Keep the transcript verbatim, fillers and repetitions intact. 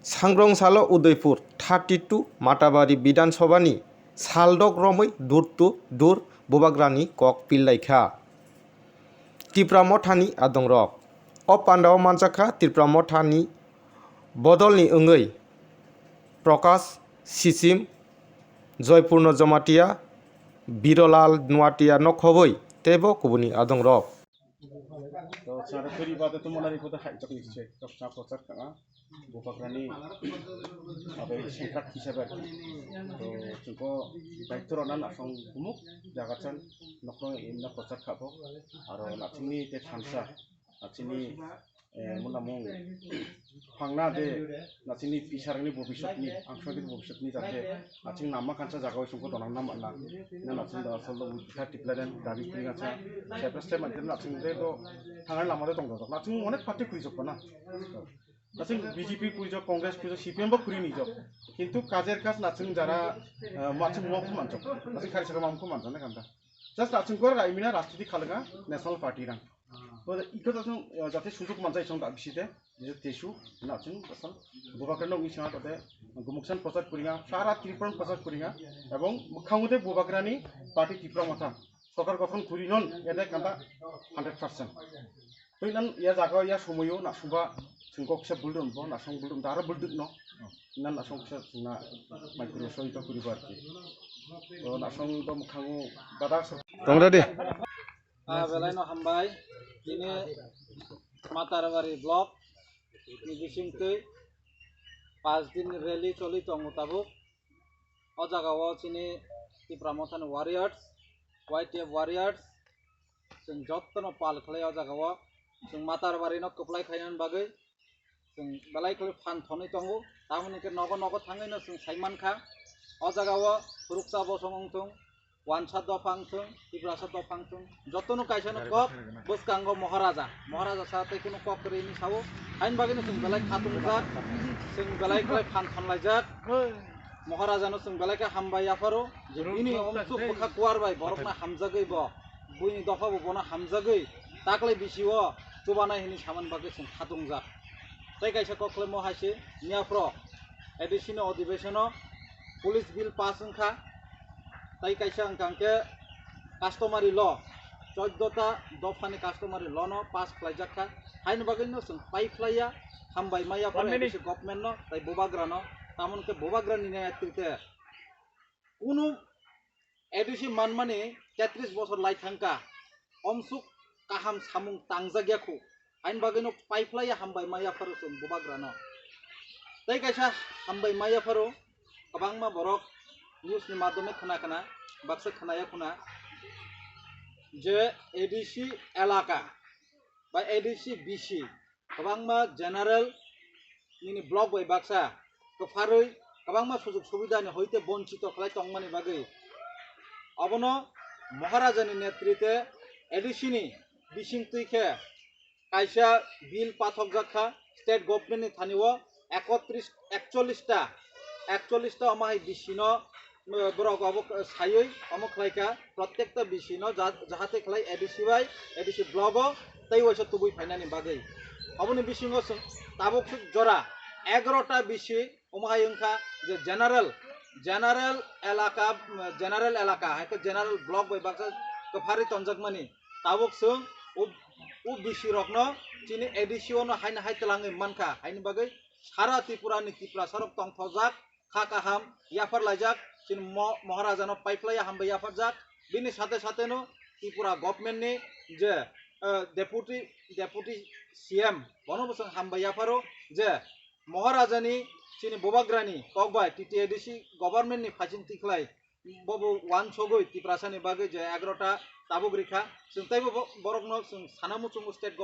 Sangrong salo Udaipur thirty two Matabari Bidhan Sabhani saldok romwi door to door Bubagrani kok pillaikha Tipra Mothani adongrok. O pandao manjakha Tipra Mothani bodolni wngwi Prakash Sisim, Joypurno Jamatia, Birolal Nuatia no khobwi teibo kubuni adongrok. To chara turi bade to monari koto hai chok ni se to sa prochar khana Bubagrani abe sengkrak hisabe ar ki. To chwngko daityo rwna nasong gumuk jaga chan nokno imna prochar khabo aro nathingni te thansa nathingni eh, muna mung phangna de nathingni pisarangni bobisotni angsongni bobisotni jate aching nama kansa jaga o songko donang na mana na nathing da asal do witha tiplaren dabi kuri gacha sepa step mantri nathing de do thangai lama de tong dok nathing onek party kuri jok na nathing B J P kuri jok Congress kuri jok C P M bo kuri ni jok kintu kajer kaj nathing jara eh, nathing mo khuman jok nathing khari saka mam khuman jok na kanta just nathing kor rai mina rajniti khalga national party rang to iko to jate sujok manjai song da bisite je tesu nathing asal Bubagrano wi sanga tate gumuksan prochar kuringa sara Tripura prochar kuringa ebong mukhango de Bubagrani party Tripura Motha sorkar gothon kuri non ede kanta hundred percent. Twi nan ya jaga ya somoyo na suba singkok se buldum bo na song buldum dara bulduk no nan na song se na mai kuri soi to kuri bar ki to na song do mukhango dada sor Tong ready? Ah, belai no hambai. Tini Matarabari block ni bisingtwi pas din rally choli tongo tabuk. O jaga o chini Tipra Mothani warriors, Y T F warriors, chwng jottono pal khlai o jaga o. Chwng Matarabari no kwplai khainani bagwi chwng belai khlai phan thonwi tongo. Tamoni khe nogo nogo thangwi no chwng sai mankha. O jaga o phuruksa bosong wng thung, wansa dopha wng thung, tiprasa dopha wng thung, jotono kaisa no kok bwskango Moharaja. Moharaja sa tei kuno kok kwrwi hinwi sao. Haini bagwi no chwng belai khatungjak, chwng belai khlai phan thonlaijak. Moharaja no chwng belai khe hambai yapharo je bini omsuk bwkha kuar bai borokno hamjagwi bo buini dopha bo bono hamjagwi taklai bisio chubanai hinwi samani bagwi chwng khatungjak. Tei kaisa kok khlaimo hai se miyaphro A D C ni odhibesono police bill pass wngkha, tei kaisa wngkha hwnkhe customary law, choddo ta dophani customary law no pass khlaijak kha, haini bagwi no chwng pai phlaiya, hambai maya phano A D C government no tei Bubagra no, tamoni khe Bubagra ni netrite kunu A D C manmani tetris bosor lai thangkha, omsuk kaham samung tangjak ya khu, haini bagwino paiphlaiya hambai ma yapharo chwng Bubagrano. Tei kaisa hambai ma yapharo kwbangma borok news ni madhyome khna khna, baksa khnaya khuna je A D C elaka bai A D C B C kwbangma general nini block bai baksa kwpharwi kwbangma sujug subidani hoite bonchito khlai tongmani bagwi obono Maharajani netrite A D C ni bisingtwi khe kaisa bill pathokjak kha state government ni thani o ekotris, ekchollis ta, ekchollis ta omo hai B C no borok obo saywi omo khlai kha, prottekta B C no ja-, jahate khlai A D C bai, A D C block o tei waisa tubui phainani bagwi. Oboni bisingo chwng tabuk jora egaroh ta B C omo hai wngkha je general, general elaka, general elaka hai khe general block bai baksa kwpharwi tonjakmani. Tabuk chwng o, o B C rokno chini A D C o no haino hai twlangwi mankha, haini bagwi sara Tripura ni Tiprasa rok tongthokjak, kha kaham yaphar laijak, chini mo-, Maharajano paiphlaiya hambai yapharjak. Bini sate sate no Tripura government ni je, eh, deputy, deputy C M bono bo chwng hambai yapharo je Maharajani chini Bubagrani kokbai T T A D C government ni phaising tikhlai bobo wansogwi Tiprasani bagwi je egaroh ta tabuk rikha. Chwng teibo bo-, borokno chwng sana muchungo state